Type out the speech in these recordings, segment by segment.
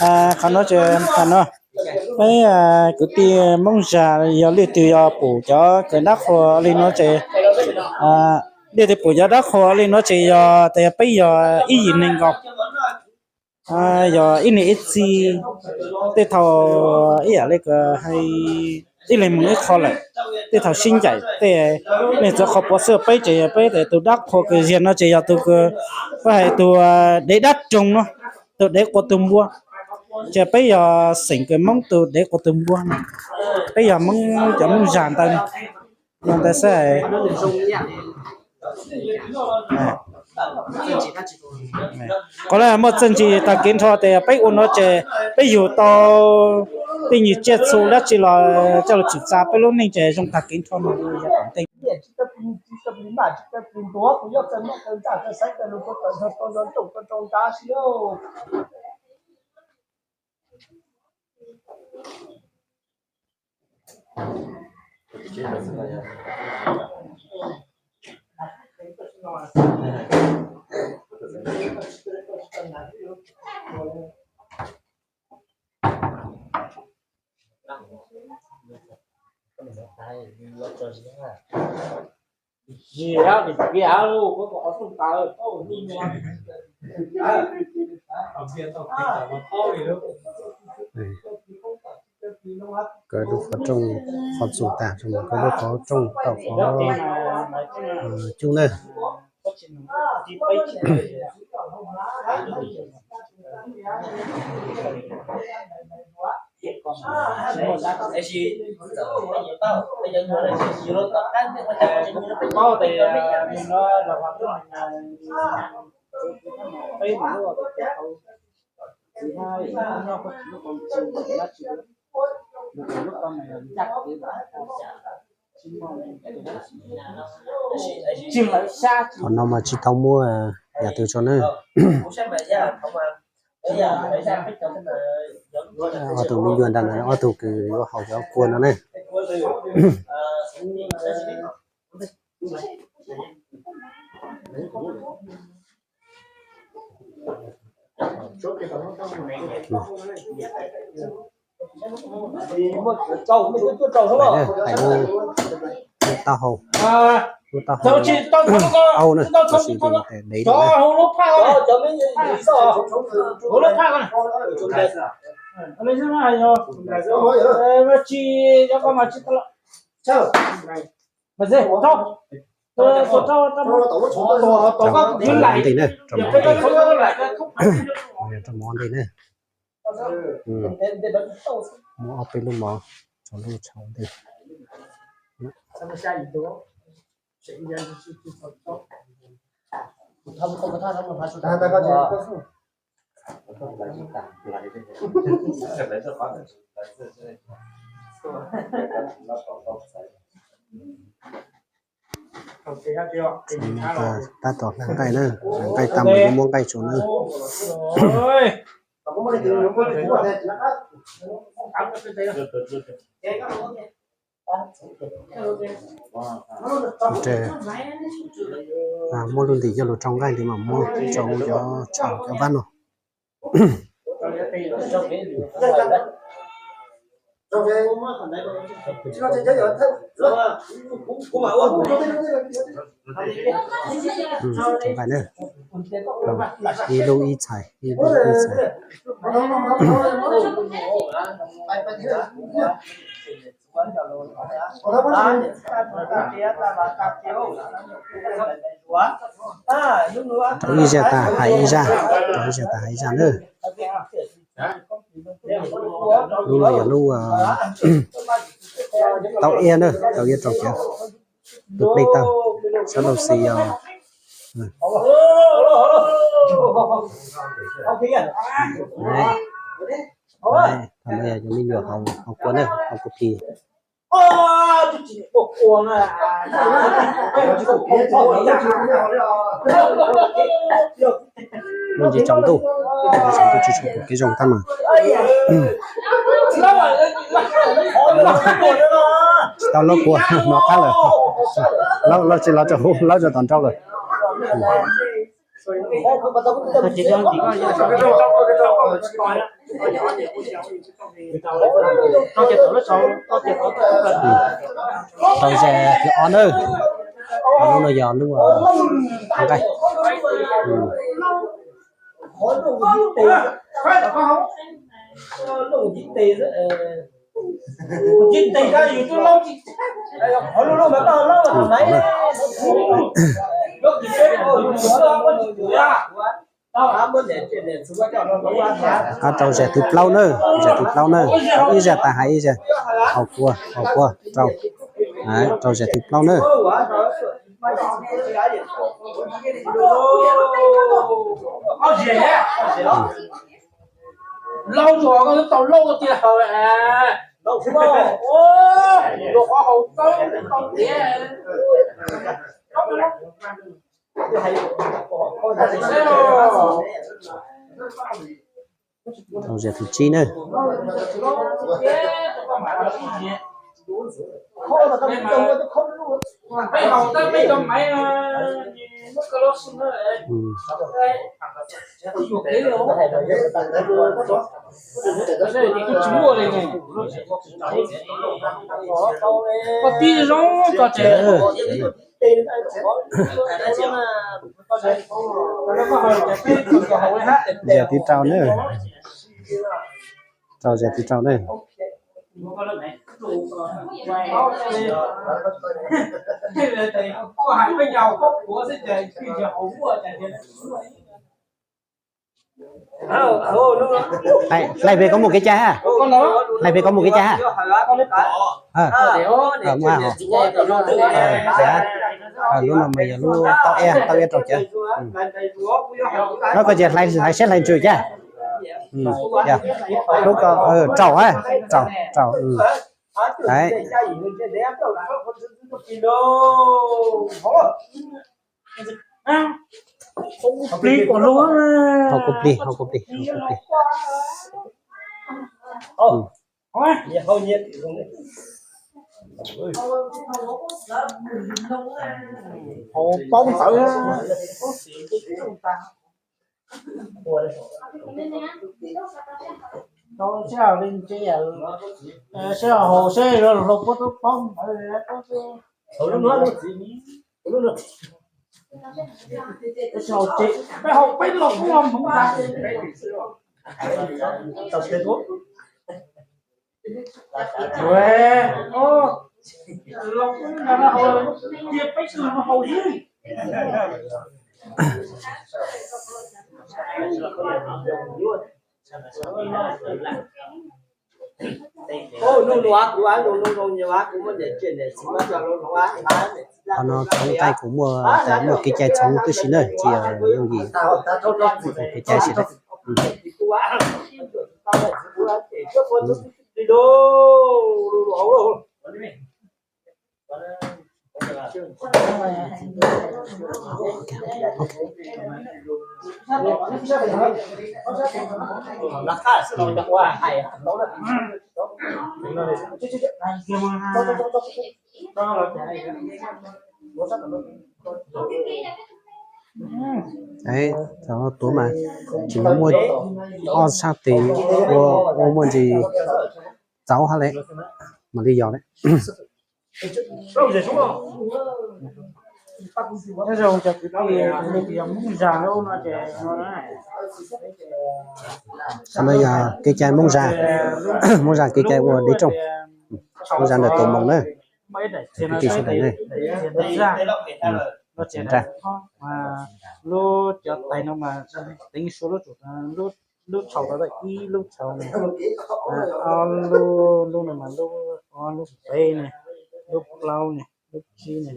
Qhov no ces tam no peb kwv tij Hmoob Zas yog leej twg yog pum cov kws dab qhuas li no ces, leej twg pum cov dab qhuas li no ces yog tas yog peb yog ib yim neeg nkaus, yog ib niam ib txiv. Tej thaum ib yam li hais ib leeg mus ib qho lawm, tej thaum sib ncaim tej, leej txhua qhov puav xwb. Peb ces yog peb tus dab qhuas kws ziag no ces yog tus kws, peb hais tus dev dab roog no, tus dev quas tus npua. Ces peb yog xeem kws Hmoob tus dev quas tus npua no, peb yog Hmoob, cov Hmoob Zas ntawd no ntawd xwb. Qhov lawv muaj txawj ntse tag kev nrho ces peb ua no ces peb yug tau tej nyuag tsiaj txhu dab tsi los coj los tswm txav peb lub neej ces zoo tag kev nrho no. Kaw lub qhov rooj, qhov txus tag, kaw lub qhov rooj tau qhov cub na. Qhov no mas tsis tau muab yam twg tso na. Ob tug me nyuam nram no, ob tug kws yuav haus cov kua no ne. Hais lub, lub taub hau, lub taub hau au na, tab sis tus no tes dev lawm na. Rau mov ntej na, rau mov ntej, rau mov ntej na. Muab ob peb lub mov tso lub tshauv ntej. Tab tom hlais nqaij na, hlais nqaij tag mas yuav muab nqaij tso na. Muab lub ntim coj los rau nqaij ntawd mas muab tso cov tshauv cov vab no. Ib lub ib txhais, ib lub ib txhais. Rau ib zaj tag hais ib zaj, rau ib zaj tag hais ib zaj na. Lub no yog lub tau iab na, tau iab rau cawv, tus plej tawg, sab laug xis yog. Thaum no yog cov me nyuam haus kua na, haus kua phis. Lub ntsis tsaus ntuj, tsaus ntuj tsis tshua pom kev zoo tab mas tsis tau laub kua no qab lawm. Laub, laub tsis laub rau hauv, laub rau tom nraud lawm. Rau zes thib ob nawb. Lub no yog lub nqaij. Rau zes thib plaub nawb, zes thib plaub nawb, ib zes tas hais ib zes, haus kua, haus kua, rau, rau zes thib plaub nawb. Lauj, tau lauj tiag. Rau zes thib tsib nawb. Zes thib rau nawb. Rau zes thib rau nawb. Hlais pem koj mus kev cai ha. Hlais pem koj mus kev cai ha. Lub no mas yog lub tau eb, tau eb rau cawv. Koj ces hlais, hlais siab hlais ntsws caj. Lub ko rau, rau, rau. Haus kua plig, haus kua plig, haus kua plig. Haus paub ntawd. Sib haum li ntse, sib haum seb hluas puab tub paub ntawd. Peb haus peb los kuj los hmoov tas. Los kuj cia peb tug no haus xwb. Qhov no txhoov nqaij kuv muaj, muaj kev cai txhoov tib si na, tsis yog yooj yim, kev cai tsis dab. Tuav mas tsis muaj ob sab tes ua, ua muaj ntsis txaus hab le, mam li yos le. Qhov no yog kev cai Moob Zaj, Moob Zaj kev cai ua deb rooj, Moob Zaj ntawm tus moos na, kwv tij sawv daws na. Lub cov tais no mas teev Suav lub tsum, lub tshau tau ib lub tshau ne, ob lub, lub no mas lub, ob lub peb ne, lub plaub ne, lub tsib ne,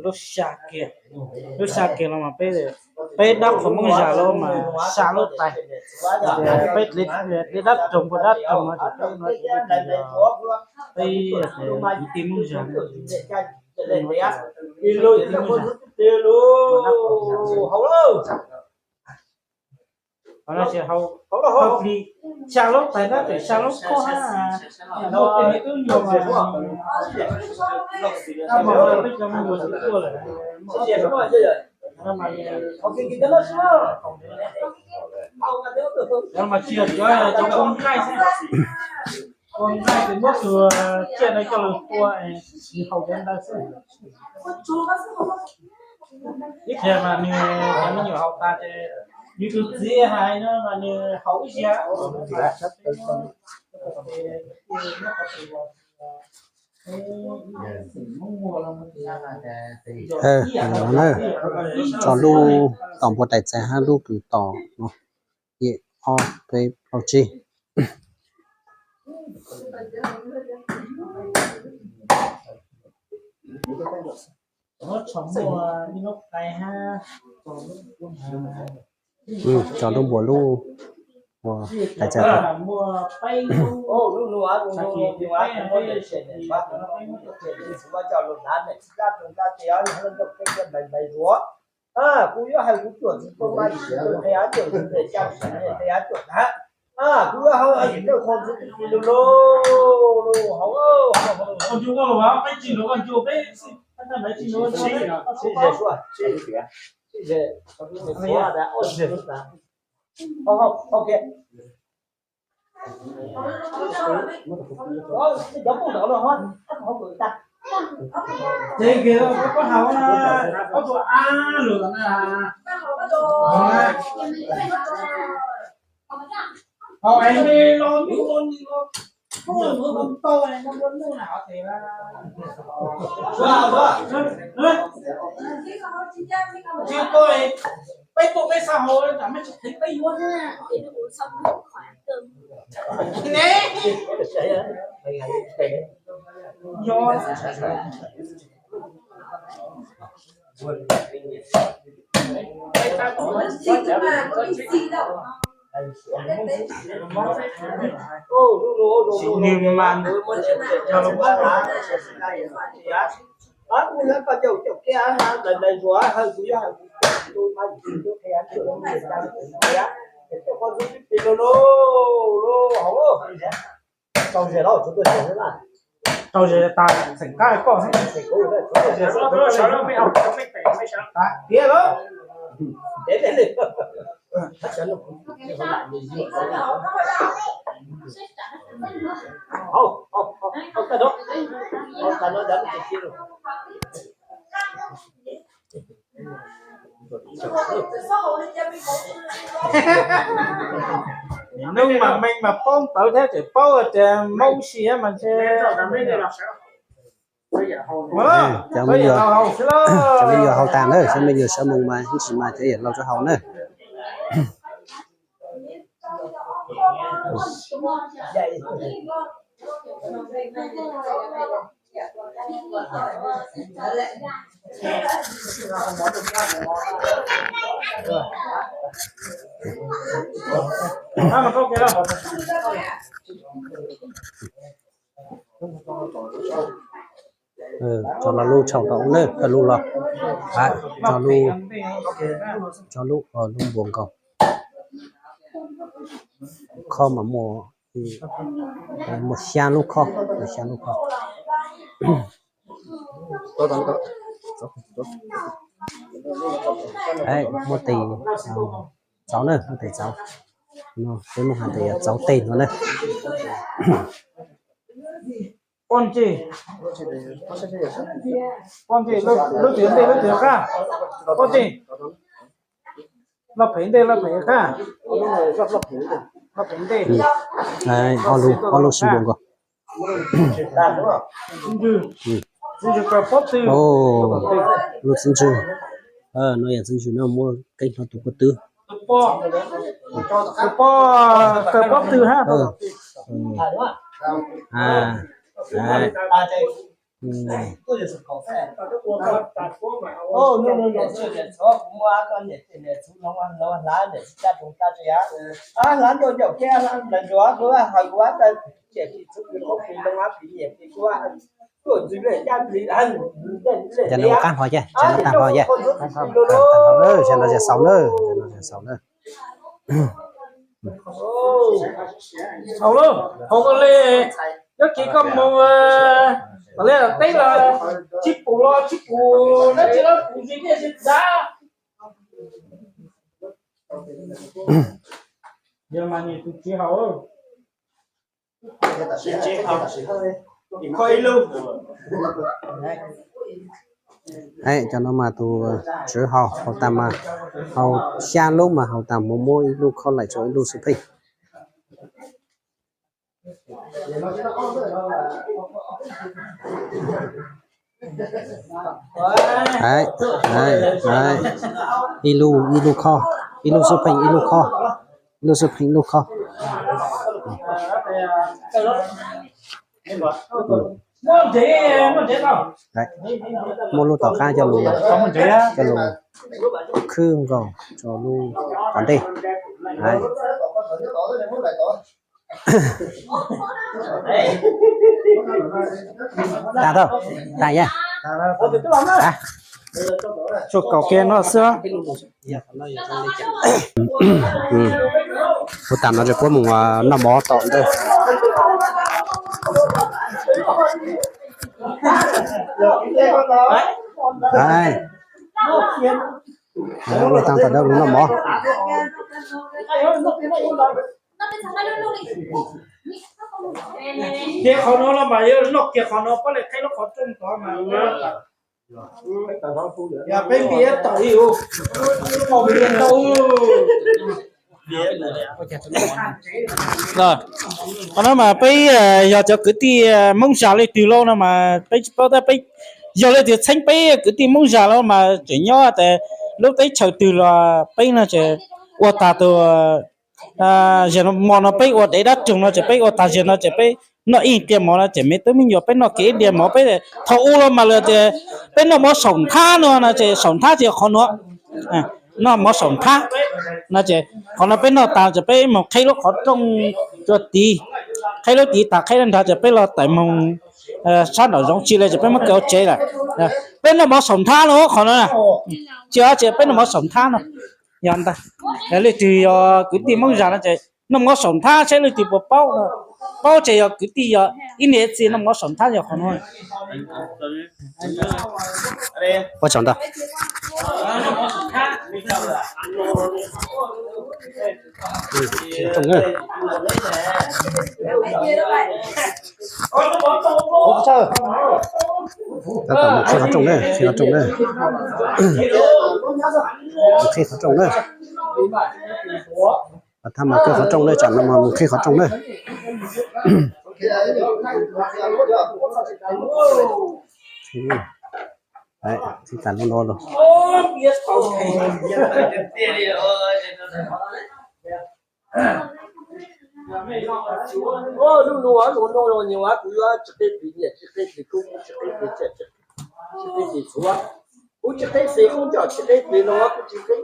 lub xya kiag, lub xya kiag no mas peb, peb dab qhuas Moob Zaj los mas xya lub tais, peb dab roog ua dab roog no ces peb no ces peb kwv tij Moob Zaj. Qhov no ces haus plig xya lub tais na, xya lub khob hab, muaj tej me tub nyuag mas, peb cov me nyuam twb tuaj lawm. Cov mas tsiaj cov, cov kua nqaij xwb. Kua nqaij ces muab tus tsiaj no coj los tua es nws haus cov ntawd xwb. Ib pliag mas nws cov me nyuam haus tas ces nws tus txiv hais no mas nws haus ib yam. Tso lub tom npua tais txais hab lub kws tom no, ib, ob, peb, plaub, tsib. Tso lub npua lub, npua tais txais. Kuv yuav hais kuv cuam txiv tau ma tsis qhia txiv qhia txiv qhia cuam ntag. Kuv yuav hais txiv tau qhov ntxiv txiv lus lus lus hauv. Ces kis koj haus na, koj tus a lus na. Haus es me los me los, koj mus tau es no noj na, tes la. Tsis tau, peb tuaj peb xav haus, tam mej tsis thev peb yuav thiab. Ne. Yog. Nws mas, tau zes tas xeem qab koj tiag lawm. Nws mas meej mas paub ntawv thiab tseem paub tias Hmoob siab mas ntshe. Cov me nyuam haus tas na, cov me nyuam sawv moo mas ib ntsis mas cov yawm laus rov haus na. Tso lo lub tshau tau na, tso lub los, tso lub, tso lub, lub npua nkaus. Khob mas muaj, muaj xya lub khob, muaj xya lub khob. Muaj tes txauv na, muaj tes txauv. No peb muaj hais tias txauv tes no na. Poj ntse, poj ntse, lub twg ntej lub twg qab, poj ntse. Loj phem ntej loj phem qab, loj phem ntej. Ob lub, ob lub sib npua nkaus. Lub txiv ntswg, no yog txiv ntswg no muaj keeb hlo tus ko tw. Tus poj, tus poj, tus poj tw hab. Ces no qab hlo ces, ces no qab hlo ces, ces no ces xaus na, ces no ces xaus na. Xaus lawm, hauv ko le, nyob kev koj mus tom liaj tom teb los tsis pum los tsis pum dab tsi los pum zis tiaj zis dav. Yog mas nws tus tswv haus. Kho ib lub. Cov no mas tus tswv haus, haus tas mas haus xya lub mas haus tas mus muab ib lub kho laim rau ib lub xub pheej. Ib lub ib lub kho, ib lub xub pheej ib lub kho, ib lub xub pheej ib lub kho. Muab lub tom qab coj los, coj los khwb nkaus rau lub tom ntej. Tas tau, tas yog. Tsuas kaum kiag no xwb. Ua tas no puab mus noj mov tom ntej. Ua tas tom ntej mus noj mov. Ces qhov no los mas yog noj kiag qhov no pob le qhib lub qhov rooj tod mas. Yog peb npias tau li, peb npias tau. Qhov no mas peb yog cov kwv tij Hmoob Zas leej twg lauj no mas peb tsis paub tab, peb yog leej twg txheeb peb kwv tij Hmoob Zas lauj mas tseem nyob tas lub teb chaws twg los peb no ces ua tas tus, zaum no peb ua dev dab roog no ces peb ua tas zaum no ces peb noj ib qia mov no ces me tub me nyuam peb noj kiag ib qia mov peb, thaum ub los mas lawv tias peb noj mov saum nthab no no ces saum nthab ces qhov no, noj mov saum nthab no ces qhov no peb noj tas ces peb mus qhib lub qhov rooj rau tid, qhib lub tid tas qhib lub nrad ces peb los tawm mus sab nraum zoov tsis li ces peb muab kaw ua tsev lawm. Peb noj mov saum nthab no qhov no, tsis ces peb noj mov saum nthab no. Yog ntag, leej twg yog kwv tij Hmoob Zas no ces noj mov saum nthab saib leej twg puas paub no. Paub ces yog kwv tij, yog ib niam txiv noj mov saum nthab yog qhov no. Ua tsaug ntau. Tab tom mus qhib qhov rooj na, qhib qhov rooj na. Mus qhib qhov rooj na. Thaj mas qhib qhov rooj na, tsam no mas mus qhib qhov rooj na. Qhib tas lub no los. Lub no, lub no los nyuam kuv yuav tsis qhib tis nyiaj, tsis qhib tis kub, tsis qhib tis txiaj, tsis qhib tis txhuv, kuv tsis qhib tis qub ncaug, tsis qhib tis no, kuv tsis qhib,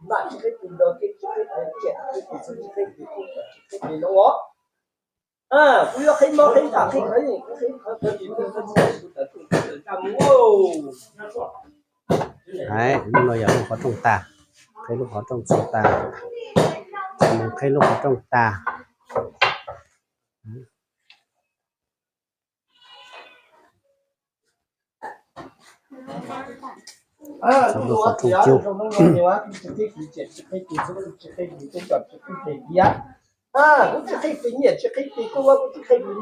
npaj tsis qhib tis nrog, tsis qhib tis txiaj, tsis qhib tis txhuv, tsis qhib tis kub, tsis qhib tis no. Kuv yuav qhib mob qhib ntaj qhib qhov, qhib qhov, qhib qhov, qhib qhov, qhib qhov, qhib qhov. Lub no yog lub qhov rooj tag, qhib lub qhov rooj txhua tag, mus qhib lub qhov rooj tag. Txog lub qhov rooj cub. Kuv tsis qhib tis nyiaj, tsis qhib tis kub, kuv tsis qhib tis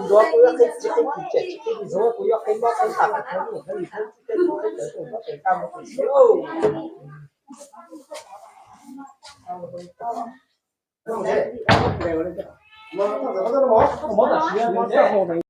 nruas, kuv yuav qhib, tsis qhib tis txiaj, tsis qhib tis txhuv, kuv yuav qhib mob qhib ntaj qhib qhov, qhib qhov, qhib qhov, qhib qhov.